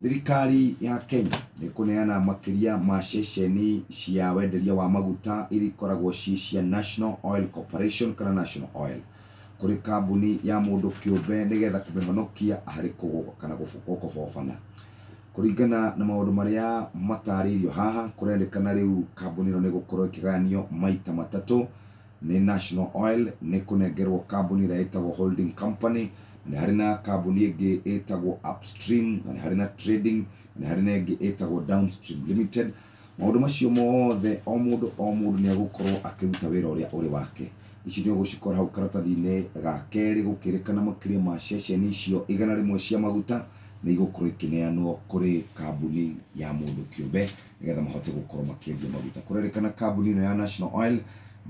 Thirikari ya Kenya nĩ ĩkũneana makĩria ma ceceni cia wenderia wa maguta iria ikoragwo ciĩ cia National Oil Corporation kana National Oil kũrĩ kambuni ya mũndũ kĩũmbe nĩgetha kũmĩhonokia harĩ kũgũa kana gũkobobana. Kũringana na maũndũ marĩa matarĩirio haha, kũrendekana rĩu kambuni ĩno nĩ ĩgũkorwo ĩkĩgayanio maita matatũ nĩ National Oil, nĩ kũnengerwo kambuni ĩrĩa ĩtagwo Holding Company, na nĩ harĩ na kambuni ĩngĩ ĩtagwo Upstream, na nĩ harĩ na Trading, na nĩ harĩ na ĩngĩ ĩtagwo Downstream Limited. Maũndũ macio mothe o mũndũ o mũndũ nĩ egũkorwo akĩruta wĩra ũrĩa ũrĩ wake. Ici nĩ ũgũcikora hau karatathi-inĩ ga kerĩ gũkĩrĩkana makĩria ma ceceni icio 100 cia maguta nĩ igũkorwo ikĩneanwo kũrĩ kambuni ya mũndũ kĩũmbe nĩgetha mahote gũkorwo makĩendia maguta. Kũrerĩkana kambuni ĩno ya National Oil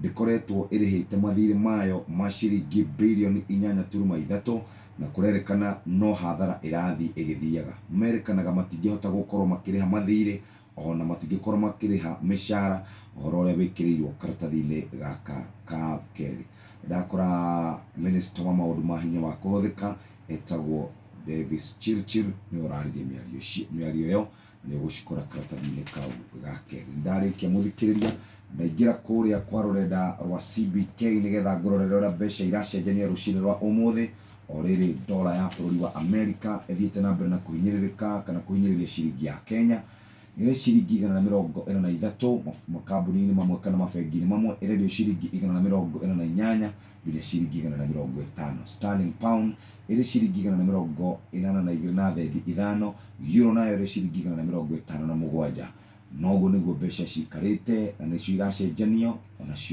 ndĩkoretwo ĩrĩhĩte mathirĩ mayo ma ciringi birioni 8.3 na kũrerĩkana no hathara ĩrathiĩ ĩgĩthiaga. Merĩkanaga matingĩhota gũkorwo makĩrĩha mathirĩ ona matingĩkorwo makĩrĩha mĩcara ũhoro ũrĩa wĩkĩrĩirwo karatathi-inĩ gaka ka kerĩ. Ndakora minister wa maũndũ ma hinya wa kũhũthĩka etagwo Davis Chirchir nĩwe ũraririe mĩario ĩyo nĩ ũgũcikora karatathi-inĩ kau ga kerĩ. Ndarĩkia mũthikĩrĩria ndaingĩra kũrĩa kwa rũrenda rwa CBK nĩgetha ngũrorere ũrĩa mbeca iracenjania rũcinĩ rwa ũmũthĩ. O rĩrĩ dola ya bũrũri wa Amerika ĩthiĩte na mbere na kũhinyĩrĩrĩka kana kũhinyĩrĩria ciringi ya Kenya ĩrĩ ciringi 143 makambuni-inĩ mamwe kana mabengi-inĩ mamwe ĩrendio ciringi 148 nginya ciringi 150. Sterling pound ĩrĩ ciringi 182 na thendi 5, euro nayo ĩrĩ ciringi 157. Noguo nĩguo mbeca cikarĩte na nĩcio iracenjanio onacio.